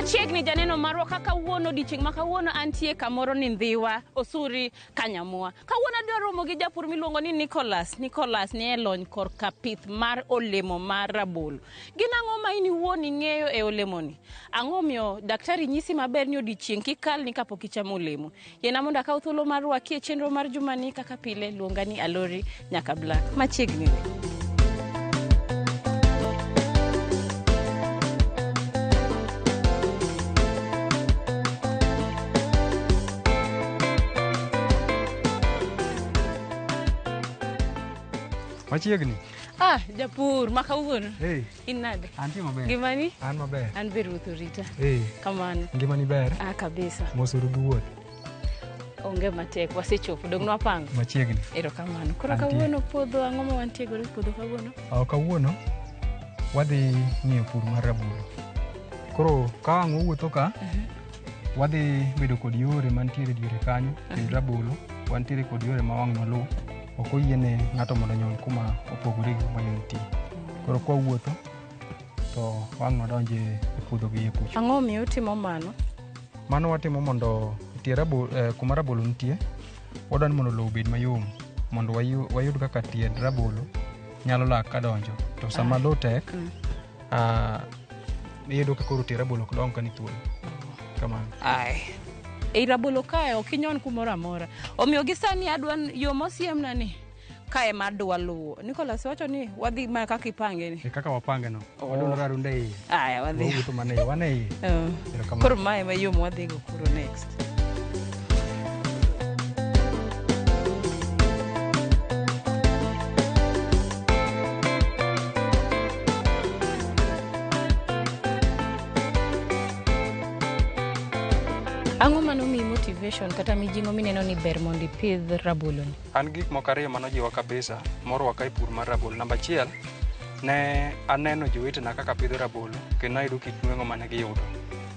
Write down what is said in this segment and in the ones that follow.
Machiegni janeno marwa kaka wuono odiochieng' ma kawuono antie kamoro ni Ndhiwa, Osuri, Kanyamwa. Kawuono adwa romo gi japur miluongo ni Nicholas. Nicholas ni e lony korka pith mar olemo mar rabolo. Gin ang'o ma in iwuon ing'eyo e olemoni? Ang'o omiyo daktari nyisi maber ni odiochieng' kik kalni kapok ichamo olemo? Yiena mondo akaw thuolo mar rwaki e chenro mar jumani kaka pile luonga ni Alori nyaka Black. Machiegni ni. Machiegni. Ah, japur ma kawuono. Hey. In nade? Antie maber. Ngimani? An maber. An be ruoth orita. Hey. Kamano. Ngimani ber? Ah, kabisa. Mosuru gi wuoth. Onge matek, wasechopo. Dong nwapango. Machiegni. Erokamano. Koro Antie. kawuono puodho ang'o ma wantie godo e puodho kawuono? Oh, kawuono wadhi ng'iyo pur mar rabolo. Koro ka ang' wawuotho ka, wadhi bedo kod yore mantiere diere kanyo kind rabolo, wantiere kod yore ma wang' noluw. Ok oyiene ng'ato mondo onyon kuma opogore gi kuma yo nitie. Koro kwawuotho to wang' nwadonj e puodho gi iye kucho. Ang'o omiyo utimo mano? Mano watimo mondo tie rabolo, kuma rabolo nitie, wadwa ni mondo lowo obed mayom mondo wayud kaka tiend rabolo nyalo lak kadonjo. To sama lowo tek, iyudo ka koro tie rabolo ok dong ka ni thuolo. Kamano. Ai. Ei rabolo kae ok inyon kumoro amora. Omiyo gi sani adwa yo mosiemna ni kae ema adwa luwo. Nicholas wacho ni wadhi mana kaka ipange ni. E kaka wapange no. Wadwa radunde iye. Aya wadhi. Wawuotho mana iye, wan e iye. Erokamano. Koro mae ema yo mwadhigo koro next. Ang'o mano miyi motivation kata mijing'o mineno ni ber mondo ipidh rabolo ni? An gik moko ariyo manojiwa kabisa morwaka e pur mar rabolo. Namba achiel, ne aneno jowetena kaka pidho rabolo kendo nayudo kit nweng'o mane giyudo.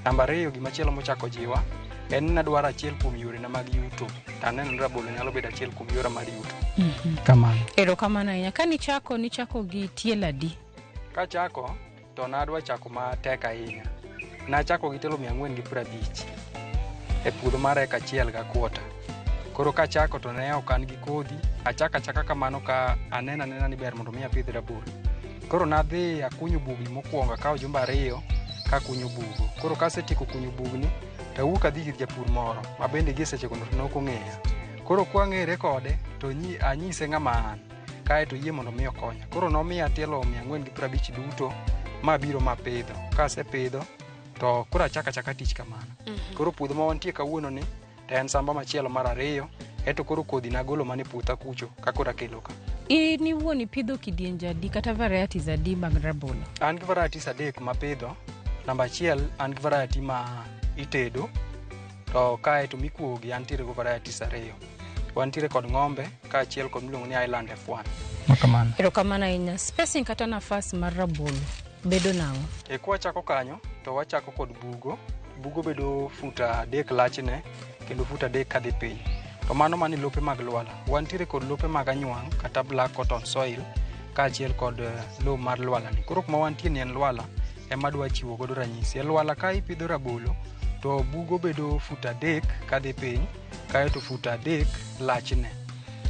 Namba ariyo, gimachielo mochako jiwa en ni nadwaro achiel kuom yorena mag yuto to aneno ni rabolo nyalo bedo achiel kuom yora mar yuto. Kamano. Erokamano ahinya. Ka nichako, nichako gi tielo adi? Kachako to nadwa chako matek ahinya. Nachako gi tielo 450 e puodho mar eka achiel ga kwota. Koro kachako to ne ok an gi kodhi, achako achaka kamano ka aneno anena ni ber mondo mi apidh rabolo. Koro nadhi akunyo bugni mokwongo, akawo jumbe ariyo kakunyo bugo. Koro kasetieko kunyo bugni, to awuok adhi ir japur moro ma bende gie sechego to ne ok ong'eya. Koro kwang'ere kode to anyise ng'ama an, kaeto oyie mondo mi okonya. Koro nomiya tielo 450 duto mabiro mapidho. Kasepidho to koro achako achaka tich kamano. Koro puodho ma wantie kawuono ni to en samba machielo mar ariyo, eto koro kodhi nagolo mana e puotha kucho ka koro akelo ka. In iwuon ipidho kidienje adi kata varieties adi mag rabolo? An gi varieties adek mapidho. Namba achiel, an gi variety ma itedo, to kaeto mikuogi antiere go varieties ariyo. Wantiere kod ng'ombe kaachiel kod miluongo ni Highland F1. Makamano. Erokamano ahinya. Spacing kata nafas mar rabolo bedo nang'o? E kwachako kanyo to wachako kod bugo. Bugo bedo fut 3 lachne kendo fut 3 kadhi piny. To mano mani lope mag lwala. Wantiere kod lope mag anywang' kata black cotton soil kaachiel kod lowo mar lwala ni. Koro kuma wantie ni en lwala ema adwa chiwo godo ranyisi. E lwala ka ipidho rabolo to bugo bedo fut 3 kadhi piny kaeto fut 3 lachne.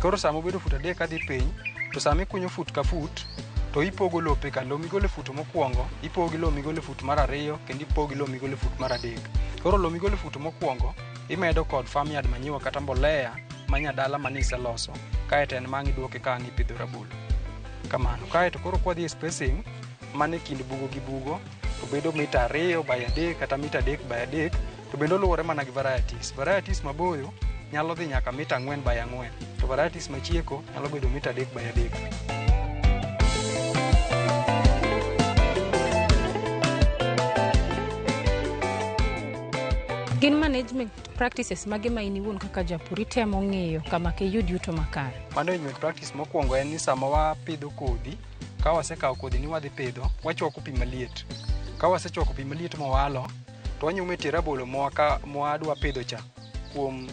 Koro sama obedo fut 3 kadhi piny to sama ikunyo fut ka fut to ipogo lope ka. Lowo migolo e fut mokwongo ipogo gi lowo migolo e fut mar ariyo kendo ipogo gi lowo migolo e fut mar adek. Koro lowo migolo e fut mokwongo imedo kod farmyard manure kata mbolea manyadala mane iseloso kaeto en ma ang' iduoke ka ang' ipidho rabolo. Kamano. Kaeto koro kwadhi e spacing mane kind bugo gi bugo to bedo mita 2 by 3 kata mita 3 by 3 to bende oluwore mana gi varieties. Varieties maboyo nyalo dhi nyaka mita 4 by 4 to varieties machieko nyalo bedo mita 3 by 3. Gin management practices mage ma in iwuon kaka japur itemo ng'iyo kama kiyud yuto makare? Management practice mokwongo en ni sama wapidho kodhi, ka wasekawo kodhi ni wadhi pidho, wachwako pi maliet. Ka wasechwako pi maliet mowalo, to wanyumo e tie rabolo mwadwa pidho cha kuom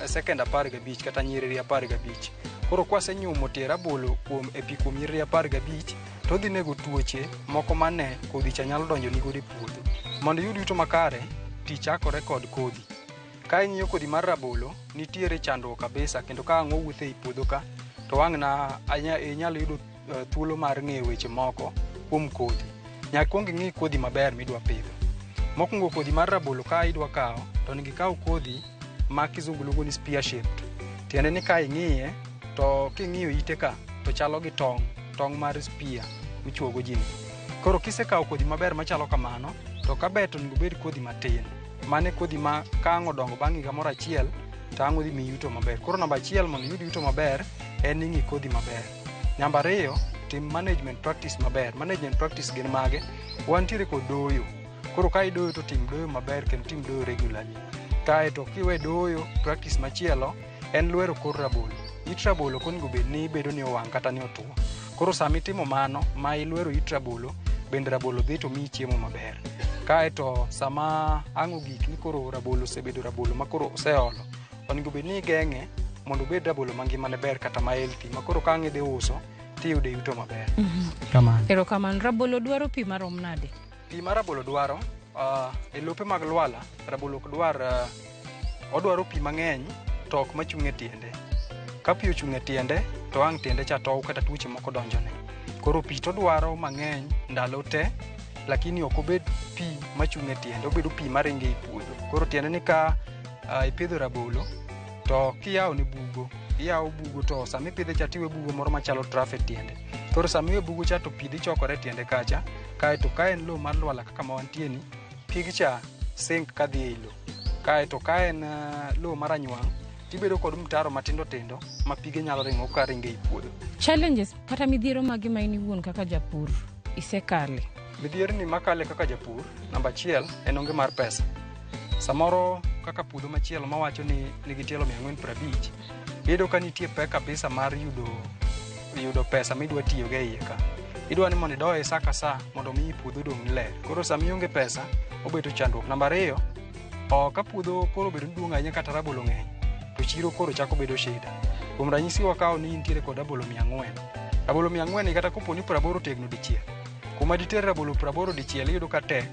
second 15 kata nyiriri 15. Koro kwasenyumo tie rabolo e pi kuom nyiriri 15, to odhi nego tuoche moko mane kodhi cha nyalo donjo ni godo e puodho. Mondo iyud yuto makare, tich chakore kod kodhi. Ka ing'iyo kodhi mar rabolo, nitiere chandruok kabisa kendo ka ang' wawuotho ei puodho ka, to wang' na inyalo yudo thuolo mar ng'eyo weche moko kuom kodhi. Nyaka ikuong ing'i kodhi maber midwa pidho. Mokwongo kodhi mar rabolo ka idwa kawo, to onego ikaw kodhi ma kizungu luongo ni spear shaped. Tiende ni ka ing'iye, to king'iyo ite ka, to chalo gi tong', tong' mar spear michuogo ji ni. Koro kisekawo kodhi maber machalo kamano, to kaber to onego obed kodhi matin. Mano e kodhi ma ka ang' odongo bang' higa moro achiel, to ang' odhi miyi yuto maber. Koro namba achiel mondo iyud yuto maber, en ni ing'i kodhi maber. Namba ariyo, tim management practice maber. Management practice gin mage? Wantiere kod doyo. Koro ka idoyo to tim doyo maber kendo tim doyo regularly. Kaeto kiwe doyo, practice machielo en lwero kor rabolo. It rabolo ok onego bed ni bedo ni owang' kata ni otuo. Koro sama itimo mano, ma ilwero it rabolo, bende rabolo dhi to miyi chiemo maber. Kaeto sama ang' ogik ni koro rabolo osebedo rabolo ma koro oseolo, onego bed ni igeng'e mondo obed rabolo mangimane ber kata ma healthy ma koro ka ang' idhi uso tiyude yuto maber. Kamano. Erokamano. Rabolo dwaro pi marom nade? Pi ma rabolo dwaro, e lope mag lwala, rabolo ok dwar, odwaro pi mang'eny to ok machung' e tiende. Ka pi ochung' e tiende, to ang' tiende cha tow kata tuoche moko donjone. Koro pi todwaro mang'eny ndalo te, lakini ok obed pi machung' e tiende, obedo pi maringo ei puodho. Koro tiende ni ka ipidho rabolo, to kiyawo ne bugo, iyawo bugo to sama ipidhe cha tiwe bugo moro machalo trough e tiende. Koro sama iwe bugo cha to pi dhi chokore e tiende kacha, kaeto ka en lowo mar lwala kaka ma wantie ni, pig cha sink kadhi ei lowo. Kaeto ka en lowo mar anywang', tibedo kod mtaro matindo tindo ma pige nyalo ringo ka ringo ei puodho. Challenges kata midhiero mage ma in iwuon kaka japur isekale? Midhierni makale kaka japur, namba achiel en onge mar pesa. Samoro kaka puodho machielo mawacho ni nigi tielo 450, iyudo ka nitie pek kabisa mar yudo pesa midwa tiyogo e iye ka. Idwa ni mondo idoye sa ka sa mondo mi puodho odong' ler. Koro sama ionge pesa, obedo chandruok. Namba ariyo, ka puodho koro obedo ni duong' ahinya kata rabolo ng'eny, to chiro koro chako bedo shida. Kuom ranyisi wakawo ni intiere kod rabolo 400. Rabolo 400 ni kata kopo ni 80 otegno dichiel. Kuma diter rabolo 80 dichiel iyudo ka tek.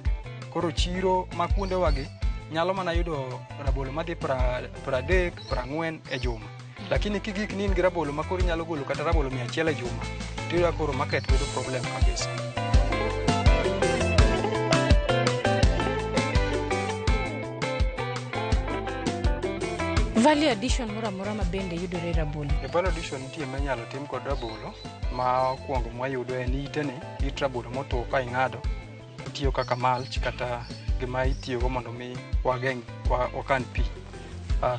Koro chiro ma kuondewagi nyalo mana yudo rabolo madhi 30, 40 e juma. Lakini kigik ni in gi rabolo ma koro inyalo golo kata rabolo 100 e juma, tiyudo ka koro market bedo problem kabisa. Value addition moro amora ma bende yudore e rabolo. E value addition nitie minyalo tim kod rabolo. Ma okwongo mwayudo en itene, it rabolo motwo ka ing'ado, otiyo kaka mulch kata gima itiyogo mondo mi wageng' wakan pi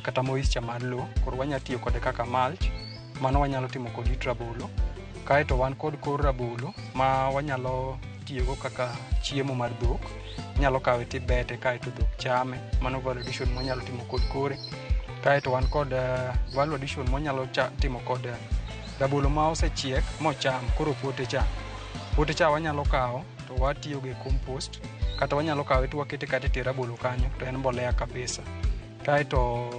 kata moisture mar lowo. Koro wanyalo tiyo kode kaka mulch, mano wanyalo timo kod it rabolo. Kaeto wan kod kor rabolo ma wanyalo tiyogo kaka chiemo mar dhok. Inyalo kawe tibete kaeto dhok chame, mano value addition mwanyalo timo kod kore. Kaeto wan kod value addition mwanyalo timo kod rabolo ma osechiek mocham, koro pote cha. Pote cha wanyalo kawo to watiyogo e compost, kata wanyalo kawe to wakete kata e tie rabolo kanyo to en mbolea kabisa. Kaeto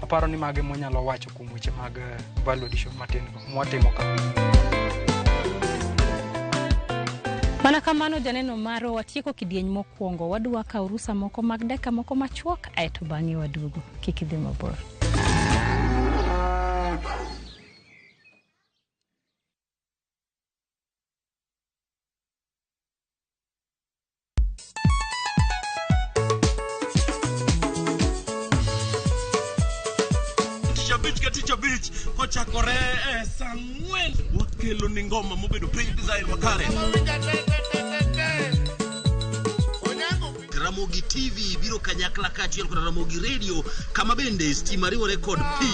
aparo ni mago ema wanyalo wacho kuom weche mag value addition matin go mwatimo ka. Mana kamano janeno marwa, watieko kidieny mokwongo. Wadwa kawo rusa moko mag dakika moko machuok, aeto bang'e waduogo. Kik idhi mabor. Tich abich ka tich abich kochakore e saa ang'wen wakelo ni ngoma mobedo pre-design makare. Ramogi TV biro kanyakla kaachiel kod Ramogi Radio kama bende stima riwore kod pi.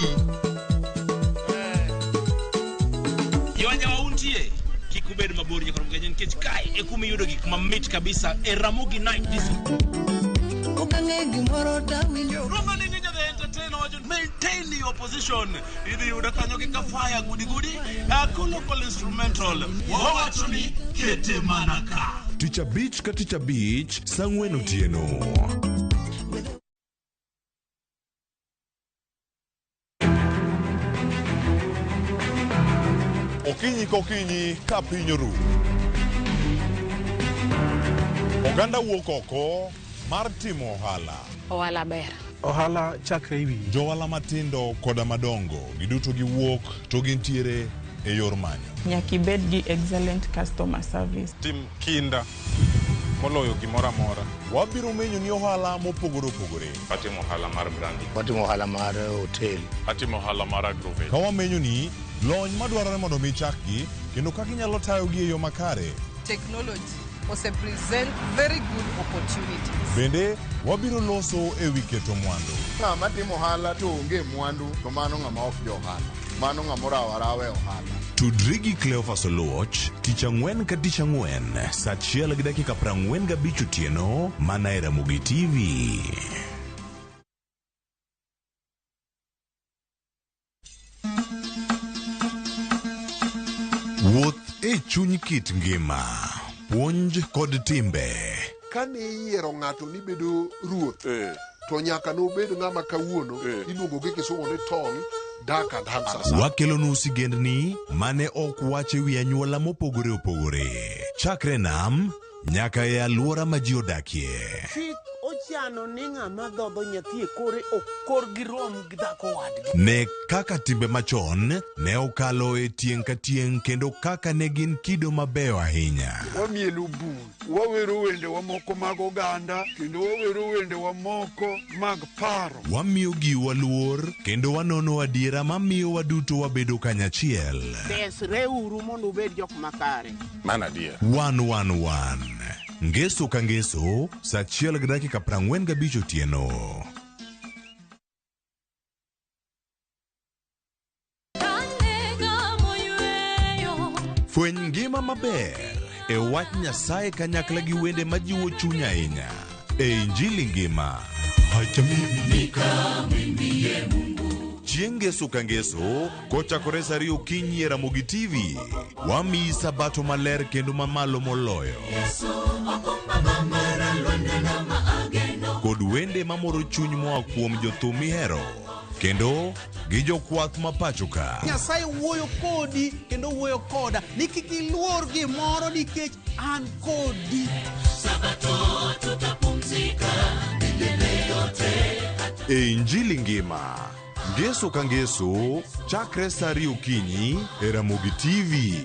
Jowanja untie kik ubed mabor nyakoro mgenye nikech kae e kuma iyudo gik mamit kabisa e Ramogi Night Disco. Okang'e gimoro tawinjo. Luongo ni Ninja the Entertainer wacho maintain your position. Idhi yudo kanyo gi Kafaya gudi gudi, Kolokol instrumental. Wawacho ni kete mana ka. Tich abich ka tich abich, saa ang'wen otieno. Okinyi kokinyi ka piny oru. Oganda wuok oko mar timo ohala. Ohala ber. Ohala chakre e wiyi. Johala matindo koda madongo giduto giwuok to gintiere e yor manyo. Nyaka ibed gi excellent customer service. Tim kinda moloyo gimoro amora. Wabiro menyo ni ohala mopogore opogore. Atimo ohala mar branding. Watimo ohala mar hotel. Atimo ohala mar agrovet. Ka wamenyo ni lony madwarore mondo mi chakgi kendo kaka inyalo tayogi e yo makare. Technology ose present very good opportunities. Bende wabiro loso e wi keto mwandu. Ng'ama timo ohala to onge mwandu to mano ng'ama ok jo ohala. Mano ng'ama orawo arawa e ohala. Tudri gi Cleophas Oluoch tich ang'wen ka tich ang'wen saa 1:45 otieno mana e Ramogi TV. Wuoth e chuny kit ngima, puonj kod timbe. Kane iyiero ng'ato ni bedo ruoth, to nyaka nobed ng'ama kawuono iluongo gi kisungu ni tall, dark and handsome. Wakelonu sigendni mane ok wach e wi anyuola mopogore opogore. Chakre nam nyaka e alwora ma ji odakie. Chik ochano ni ng'ama dhodho nyathi e kore ok korgi rom gi dhako wadgi. Ne kaka timbe machon ne okalo e tieng' ka tieng' kendo kaka ne gin kido mabeyo ahinya. Wamielo bul, wawero wendewa moko mag oganda, kendo wawero wendewa moko mag paro. Wamiyo giwa luor kendo wanono adiera mamiyo waduto wabedo kanyachiel. Resreuru mondo ubed jok makare. Mano adier. 111 Ngeso ka ngeso saa 1:45 otieno. Fweny ngima maber e wach Nyasaye kanyakla gi wende majiwo chuny ahinya e Injili ngima. Chieng' ngeso ka ngeso kochakore saa 2 okinyi e Ramogi TV, wamiyi sabato maler kendo mamalo moloyo. Kod wende mamoro chuny moa kuom jothum mihero kendo gi jokwath ma pacho ka. Nyasaye wuoyo kodi kendo wuoyo koda ni kik iluor gimoro nikech an kodi. E Injili ngima, ngeso ka ngeso, chakre saa 2 okinyi e Ramogi TV.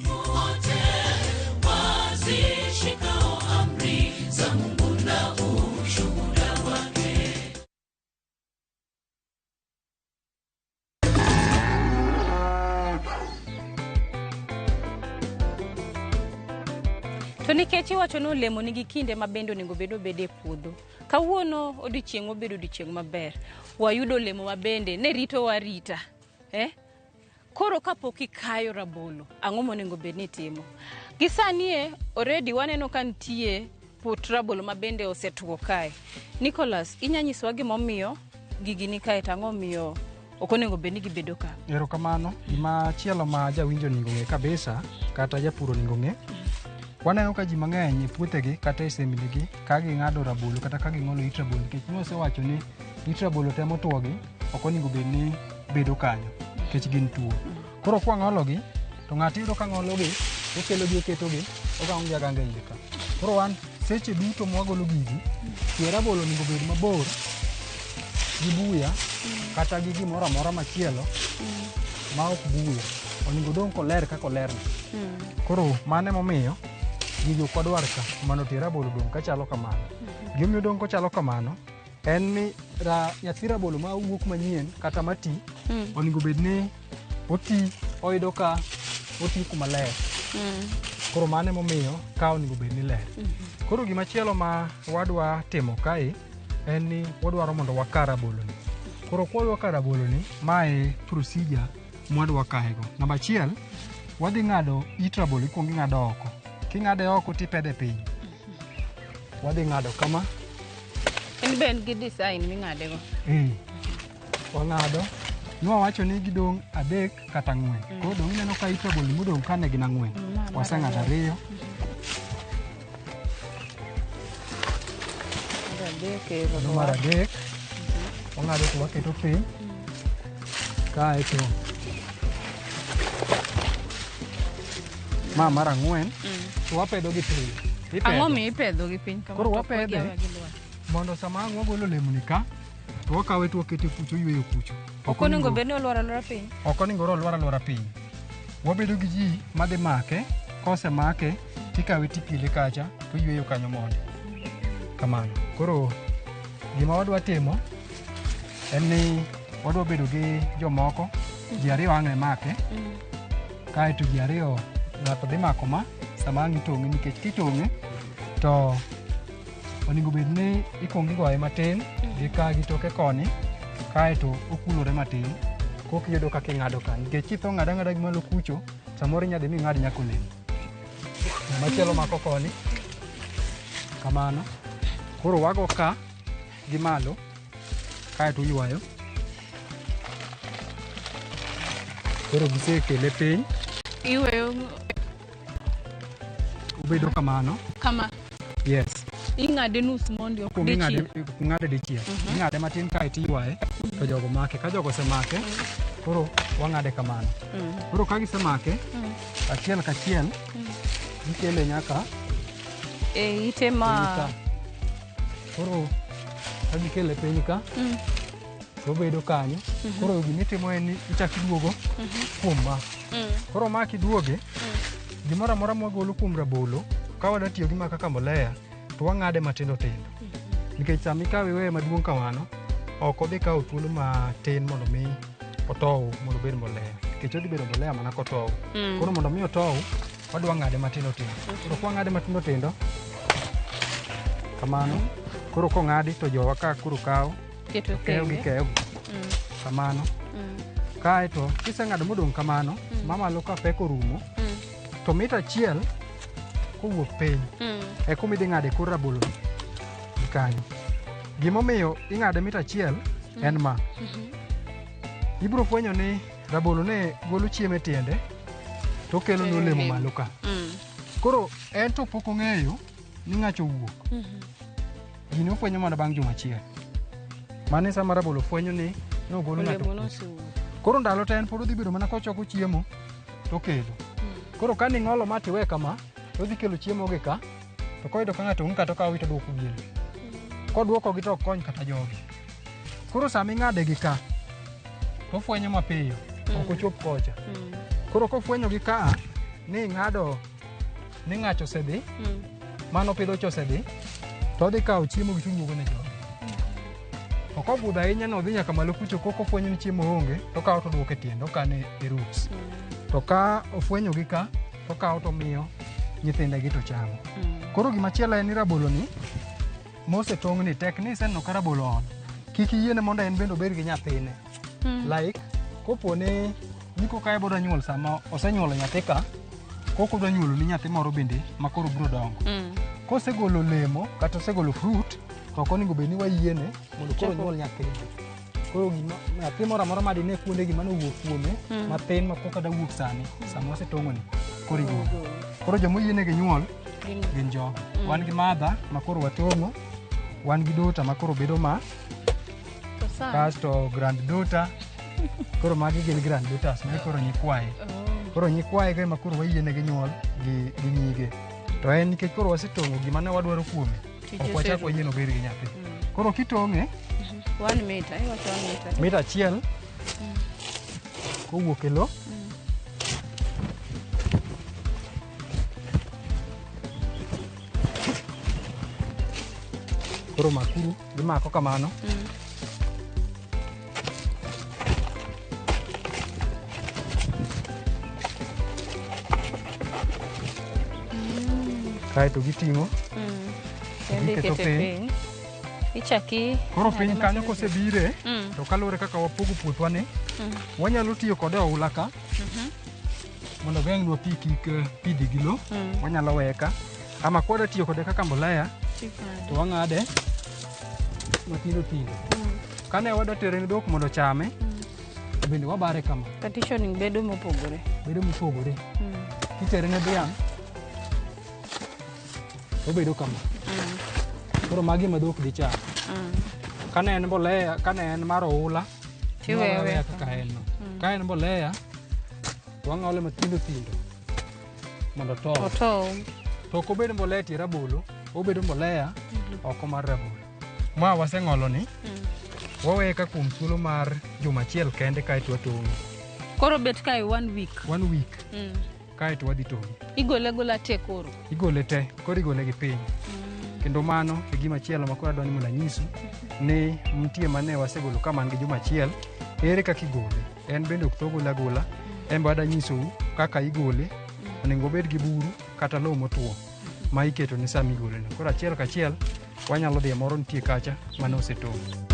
To nikech iwacho ni olemo nigi kinde ma bende onego bed obed e puodho. Kawuono odiochieng' obedo odiochieng' maber. Wayudo olemo ma bende ne ritowa arita. Koro kapok ikayo rabolo, ang'o monego bed ni itimo? Gi sani e, already waneno ka nitie pot rabolo ma bende osetuo kae. Nicholas, inya nyisowa gimomiyo gigi ni kae to ang'o miyo ok onego bed ni gibedo ka? Erokamano. Gima chielo ma jawinjo onego ng'e kabisa kata japur onego ng'e, waneno ka ji mang'eny e puothegi kata e sembnigi ka ging'ado rabolo kata ka ging'olo it rabolo nikech nwasewacho ni it rabolo te motuogi ok onego bed ni bedo kanyo nikech gin tuo. Koro kwang'ologi to ng'ato iyudo ka ng'ologi okelogi oketogi ogangogi aganga e iye ka. Koro wan seche duto mwagolo gigi, tie rabolo onego bed mabor gi buya kata gi gimoro amora machielo ma ok buya. Onego odong' koler kaka olerno. Koro mano emomiyo gigi ok wadwar ka mondo tie rabolo odong' kachalo kamano. Gimomiyo odong' kochalo kamano en ni nyathi rabolo ma wuok manyien kata mati onego bed ni oti oyudo ka oti kuma ler. Koro mano emomiyo ka onego bed ni ler. Koro gimachielo ma wadwa timo kae en ni wadwaro mondo waka rabolo ni. Koro kwa ka rabolo ni, mae procedure mwadwa kaego. Namba achiel, wadhi ng'ado it rabolo, ikuongo ing'ado oko. King'ade oko tipedhe piny. Wadhi ng'ado kama. En be en gi design ming'adego. Wang'ado. Nwawacho ni gidong' 3 kata 4. Koro dong' ineno ka it rabolo modong' ka ne gin 4. Waseng'ado 2. Mar 3. Wang'ado to waketo piny. Kae to ma mar 4 to wapedho gi piny. Ang'o mipedho gi piny kama? Koro wapedhe mondo sama ang' wagolo olemo ni ka to wakawe to wakete kucho oyweyo kucho. Ok onego bed ni olwar alwara piny. Ok onego olwar alwara piny. Wabedo gi ji madhi make, kosemake tikawe tikele kacha toyweyo kanyo mondi. Kamano. Koro gima wadwa timo en ni wadwa bedo gi jomoko, ji ariyo ang' ne make, kaeto ji ariyo ng'ato dhi mako ma sama ang' itong'e nikech kitong'e to onego bed ni ikuongo igoye matin gi ka gi toke koni kaeto okulore matin koka iyudo kaka ing'ado ka nikech kitho ng'ado ang'ada gi malo kucho samoro inya dhi ming'ad nyaka olemo. Machielo mako koni kamano koro wago ka gi malo kaeto uywayo koro gisekele piny Iweyo obedo kamano kama. Yes. Ing'ade nus mondi ok Kuong ing'ade dichiel. ng'ade dichiel. Ing'ade matin kaeto iywaye to jogo make. Ka jogo osemake, koro wang'ade kamano. Koro ka gisemake, achiel kachiel, gikele nyaka E ite ma ka. Koro ka gikele piny ka, to obedo kanyo. Koro gimitimo en ni ichako iduogo kuom ma. Koro ma kiduoge, gimoro amora mwagolo kuom rabolo, ka wadwa tiyo gi ma kaka mbolea, to wang'ade matindo tindo. Nikech sama ikawe iweye maduong' kamano, ok odhi kawo thuolo matin mondo mi otow mondo obed mbolea. Nikech odhi bedo mbolea mana kotow. Koro mondo mi otow, wadwa ng'ade matindo tindo. Koro kwang'ade matindo tindo, kamano, koro kong'adi to jowa ka koro kawo, keto keyo gi tenge. keyo kamano. Kaeto kiseng'ado modong' kamano, mamalo ka pek orumo, to mita achiel kowuok piny, e kuma idhi ng'ade kor rabolo gi kanyo. Gimomiyo ing'ade mita achiel en ma. Ibiro fwenyo ni rabolo ne golo chiemo e tiende to okelo ne olemo malo ka. Koro en to pok ong'eyo ni ng'acho owuok. Gini ofwenyo mana bang' juma achiel. Mano e sama rabolo fwenyo ni nogol ng'ato Olemo kucho. nosewuok. Koro ndalo te en pod odhi bedo mana kochoko chiemo to okelo. Koro ka ning'olo ma tiwe kama, to odhi kelo chiemo gi ka, to koyudo ka ng'ato onge kata okawo to oduoko gino. Koduoko gi to ok kony kata jogi. Koro sama ing'ade gi ka, to ofwenyo mapiyo, ok ochop kocha. Koro kofwenyo gi ka, ni ing'ado ni ng'acho osedhi, mano pidho cha osedhi, to odhi kawo chiemo gi to oduogo ne jogi. To kobudho ahinya no odhi nyaka malo kucho kok ofwenyo ni chiemo onge, to okawo to oduoko e tiende, okane e roots. To ka ofwenyo gi ka, to okawo to omiyo nyithinde gi to chamo. Koro gimachielo en ni rabolo ni, mosetong' ni tek ni iseneno ka rabolo ol, kik iyiene mondo en bende obed gi nyathine. Like, kopo ni koka bodwa nyuol sama osenyuolo nyathi ka, kok odwa nyuolo ni nyathi moro bende ma koro biro dongo. Kosegolo olemo kata osegolo fruit, to ok onego bed ni wayiene mondo koro onyuol nyathine. Koro gima nyathi moro amora madine kuonde gima nowuok kuome mathin ma koka dawuok sani, sama wasetong'o ni, koro igolo. Koro joma oyienegi nyuol gin jogi. Wan gi mother ma koro watong'o, wan gi daughter ma koro bedo ma, kasto granddaughter, koro magi gin granddaughters, magi koro nyikwaye. Koro nyikwaye go ema koro wayienegi nyuol gi nyige. To en nikech koro wasetong'o gima ne wadwaro kuome, Tije ok wachak oserumo. wayiene obed gi nyathi. Koro kitong'e, 1 meter, iwacho 1 meter. Mita achiel kowuok e lo, koro makuru gimako kamano. Kaeto giting'o Kendo giketo ikete piny. piny. Ichaki Koro piny ng'ade kanyo matindo kosebire, to kaluwore kaka wapogo puothwa ni, wanyalo tiyo kode oula ka mondo geng'nwa pi kik pi dhi gi lo. Wanyalo weye ka. Ama kwadwa tiyo kode kaka mbolea, to wang'ade matindo tindo. Kane wadwa tere ne dhok mondo ochame, to bende wabare kama, Partitioning bedo mopogore. Bedo mopogore. Kitere ne dhiang', to obedo kama. Koro magi ema dhok dhi chamo. Kane en mbolea, kane en mar oula, Tiweye iweyo aweya aweya kaka en no. Ka en mbolea, to wang'ole matindo tindo mondo otow. Otow. To ok obed mbolea e tie rabolo, obedo mbolea oko mar rabolo. Ma waseng'olo ni, waweye ka kuom thuolo mar juma achiel kende kaeto watong'e. Koro bet kae 1 week. 1 week. Kaeto wadhi tong'e. Igole agola te koro. Igole te, koro igole gi piny. Kendo mano e gima chielo ma koro adwa ni mondo anyisu ni nitie mane wasegolo ka man gi juma achiel, ere kaka igole. En bende ok tho gole agola, en be adwa nyisou kaka igole, onego obed gi buru kata lowo motwo ma iketo ne sama igole no. Koro achiel kachiel wanyalo dhi e moro nitie kacha mane osetong'.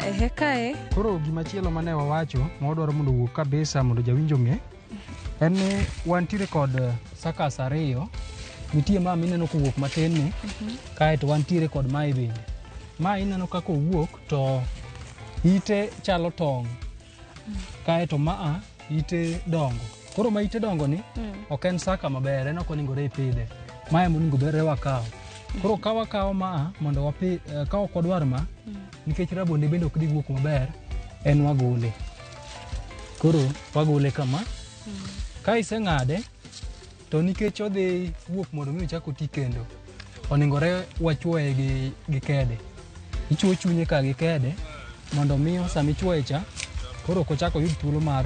Ehe kae. Koro gimachielo mane wawacho ma wadwaro mondo owuog kabisa mondo jawinjo ong'e en ni wantiere kod sakas ariyo. Nitie ma mineno kowuok matin ni, kaeto wantiere kod mae bende. Ma ineno kaka owuok to ite chalo tong', kaeto maa ite dongo. Koro ma ite dongo ni ok en saka maber, en ok onengore ipidhe. Mae monego bere wakaw. Koro ka wakawo maa mondo wapi, ka ok wadwar ma, nikech rabonde bende ok dhi wuok maber, en wagole. Koro wagole kama. Ka iseng'ade, to nikech odhi wuok mondo mi ochak oti kendo, onengore wachuoye gi kede. Ichuo chunye ka gi kede, mondo miyo sama ichuoye cha, koro ok ochak oyud thuolo mar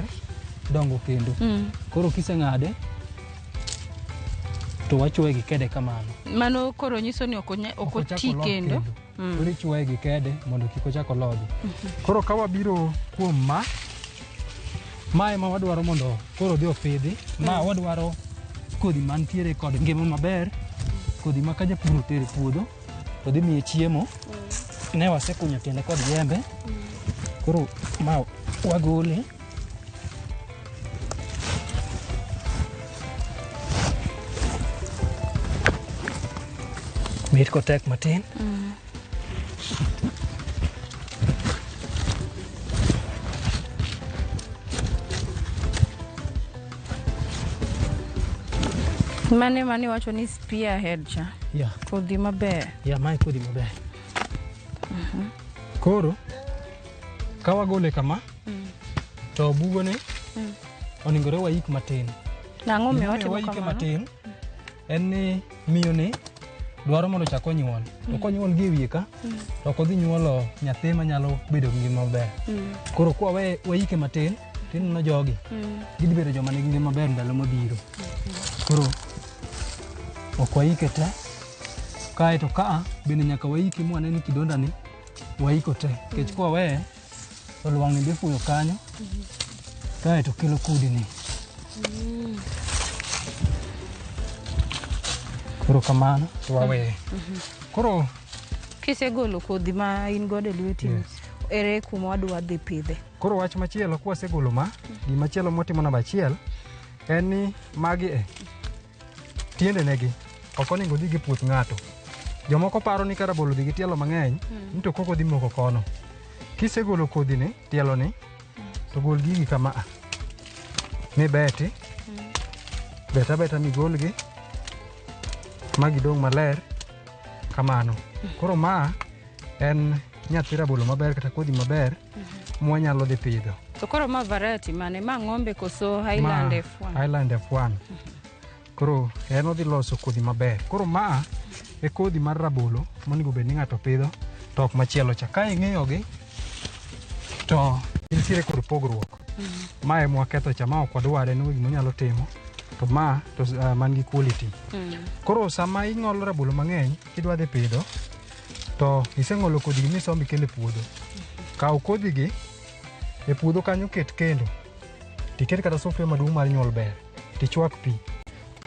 dongo kendo. Koro kiseng'ade, to wachuoye gi kede kamano. Mano koro nyiso ni ok oti kendo. Koro ichuoye gi kede mondo kik ochak olodhi. Koro ka wabiro kuom ma, ma ema wadwaro mondo koro odhi opidhi. Ma wadwaro kodhi mantiere kod ngima maber, kodhi ma ka japur otero e puodho to dhi miye chiemo. Ne wasekunyo tiende kod jembe. Koro ma wagole. Bet kotek matin. Mane wacho ni spearhead cha. Yeah. Kodhi maber. Yeah, mae kodhi maber. Koro ka wagole kama, to bugone onengore waik matin. Nang'o miyo watimo kamano? Matin en ni miyo ni dwaro mondo ochak onyuol. To konyuol gi e wiye ka, to ok odhi nyuolo nyathi manyalo bedo gi ngima maber. Koro kwa waike matin, tineno jogi, gidhi bedo joma nigi ngima maber ndalo mabiro. Koro ok waike te, kaeto kaa bende nyaka waike mwane ni kidonda ni waiko te. Nikech kwa weye, to lwang'ni dhi fuyo kanyo, kaeto kelo kudni. Koro kamano to waweye. Koro kisegolo kodhi ma in godo e lweti, ere kuma wadwa dhi pidhe? Koro wach machielo kwasegolo ma, gimachielo mwatimo namba achiel en ni magi e tiendenegi ok onego dhi gi puoth ng'ato. Jomoko paro ni ka rabolo dhi gi tielo mang'eny, ni to koko dhi moko kono. Kisegolo kodhi ni, tielo ni, to gol gigi kama a. Mibeti, bet abeta migolgi, ma gidong' maler kamano. Koro ma en nyathi rabolo maber kata kodhi maber mwanyalo dhi pidho. To koro ma variety mane? Ma ng'ombe koso Highland F1? Highland F1. Koro en odhi loso kodhi maber. Koro ma e kodhi mar rabolo monego bed ni ng'ato pidho to ok machielo cha. Ka ing'iyogi to nitiere kod pogruok. Ma ema waketho cha, ma ok wadware, en gima onyalo timo. To ma to man gi quality. Koro sama ing'olo rabolo mang'eny kidwa dhi pidho, to iseng'olo kodhi gi misombi kelo e puodho. Kaw kodhi gi e puodho kanyo, ket kendo tiket kata sufuria maduong' mar nyuol ber, tichwak pi.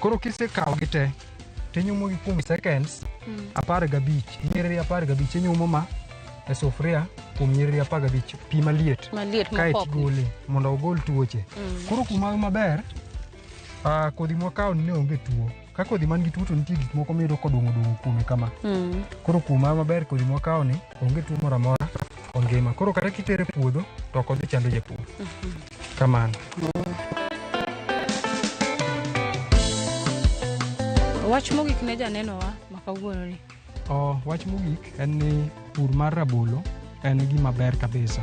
Koro kisekawogi te, tinyumogi kuom seconds 15, nyiriri 15 inyumo ma e sufuria kuom nyiriri 15, pi maliet. Kaeto igole mondo ogol tuoche. Koro kuma maber, kodhi mwakawo ni ne onge tuo. Ka kodhi man gi tuo to nitie gik moko miyudo kodung'o dung'o kuome kama. Koro kuma maber kodhi mwakawo ni onge tuo moro amora, ongima. Koro kata kitere puodho to ok odhi chando japur. Kamano. Wach mogik ne janenowa ma kawuono ni. Wach mogik en ni pur mar rabolo en gima ber kabisa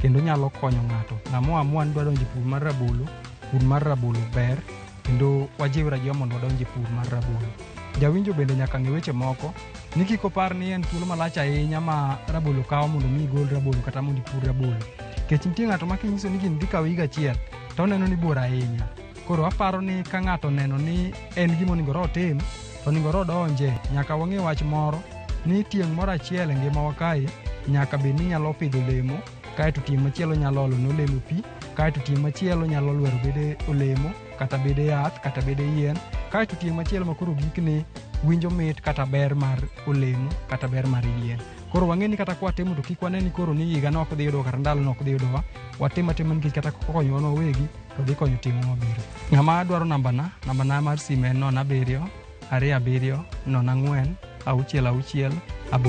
kendo nyalo konyo ng'ato. Ng'ama oamua ni dwa donjo e pur mar rabolo, pur mar rabolo ber kendo wajiwre ajiwa mondo wadonj e pur mar rabolo. Jawinjo bende nyaka ng'e weche moko ni kik opar ni en thuolo malach ahinya ma rabolo kawo mondo mi igol rabolo kata mondo ipur rabolo. Nikech nitie ng'ato ma kinyiso ni gini dhi kawo higa achiel to oneno ni bor ahinya. Koro aparo ni ka ng'ato oneno ni en gima onegore otim to onegore odonje. Nyaka wang'e wach moro ni tieng' moro achiel e ngimawa kae nyaka bed ni nyalo pidho olemo, kaeto tieng' machielo nyalo olo ne olemo pi, kaeto tieng' machielo nyalo lwero bede olemo kata bede yath kata bede yien, kaeto tieng' machielo ma koro gikne winjo mit kata ber mar olemo kata ber mar yien. Koro wang'e ni kata kwatimo to kik wane ni koro ni higa no ok dhi yudowa kata ndalo no ok dhi yudowa. Watim atima nikech kata kokonyowa wawegi to dhi konyo tieng'wa mabiro. Ng'ama dwaro nambana, nambana mar simu en 07 27 04 6 6 8 9.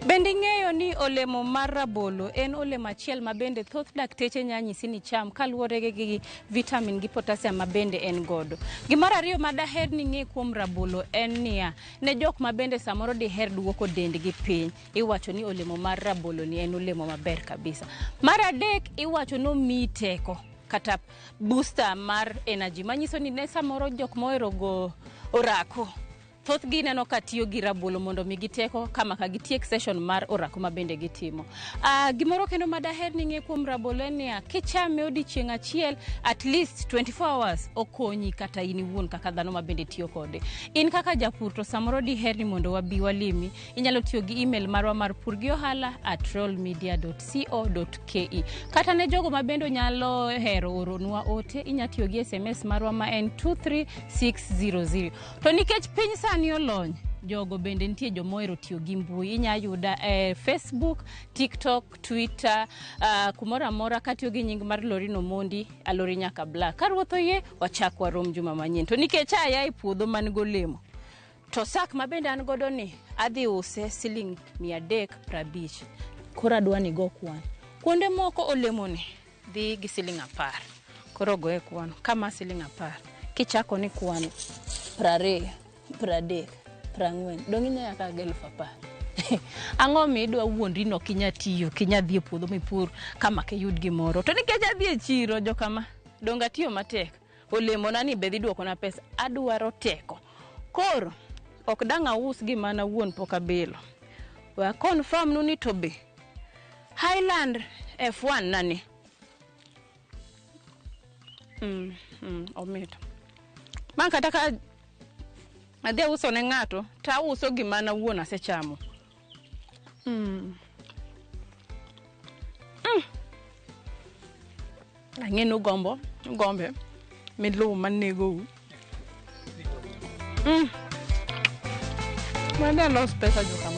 Bende ing'eyo ni olemo mar rabolo en olemo achiel ma bende thoth dakteche nya nyisi ni cham kaluwore gi vitamin gi potassium ma bende en godo. Gimar ariyo ma daher ni ing'e kuom rabolo en niya, ne jok ma bende samoro diher duoko dendgi piny, iwacho ni olemo mar rabolo ni en olemo maber kabisa. Mar adek iwacho ni omiyi teko kata booster mar energy manyiso ni ne samoro jok mohero go orako thothgi ineno ka tiyo gi rabolo mondo mi giteko kama ka gitiek session mar orako ma bende gitimo. Gimoro kendo ma daher ni ing'e kuom rabolo en niya, kichame odiochieng' achiel at least 24 hours okonyi kata in iwuon kaka dhano ma bende tiyo kode. In kaka japur to samoro diher ni mondo wabi walimi, inyalo tiyo gi email marwa mar purgiohala@royalmedia.co.ke. Kata ne jogo ma bende nyalo hero oronwa ote, inyalo tiyo gi SMS marwa ma en 23600. To nikech piny sani olony, jogo bende nitie jomohero tiyo gi mbui. Inya yuda e Facebook, TikTok, Twitter, kumoro amora katiyo gi nying mar Loreen Omondi, Alori nyaka Black. Ka Ruoth oyie, wachak warom juma manyien. To nikech aya e puodho man golemo, to sak ma bende an godo ni adhi use siling 350. Koro adwa ni go kwan. Kuonde moko olemoni dhi gi siling 10. Koro goye kwan. Kama siling 10. Kichako ni kwan 20, 30, 40. Dong' inya ka 10,000. Ang'o midwa wuondri no kinya tiyo, kinya dhi e puodho mipur kama kiyud gimoro. To nikech adhi e chiro jokama, dong' atiyo matek. Olemona ni be dhi duokona pesa. Adwaro teko. Koro ok dang' aus gima an awuon pok abilo. We confirm nu ni to be Highland F1 nani. Omit. Ma kata ka adhi auso ne ng'ato, to auso gima an awuon asechamo. Ang'e ni ugombo, ugombe miluw manegou. Mane alos pesa jokama.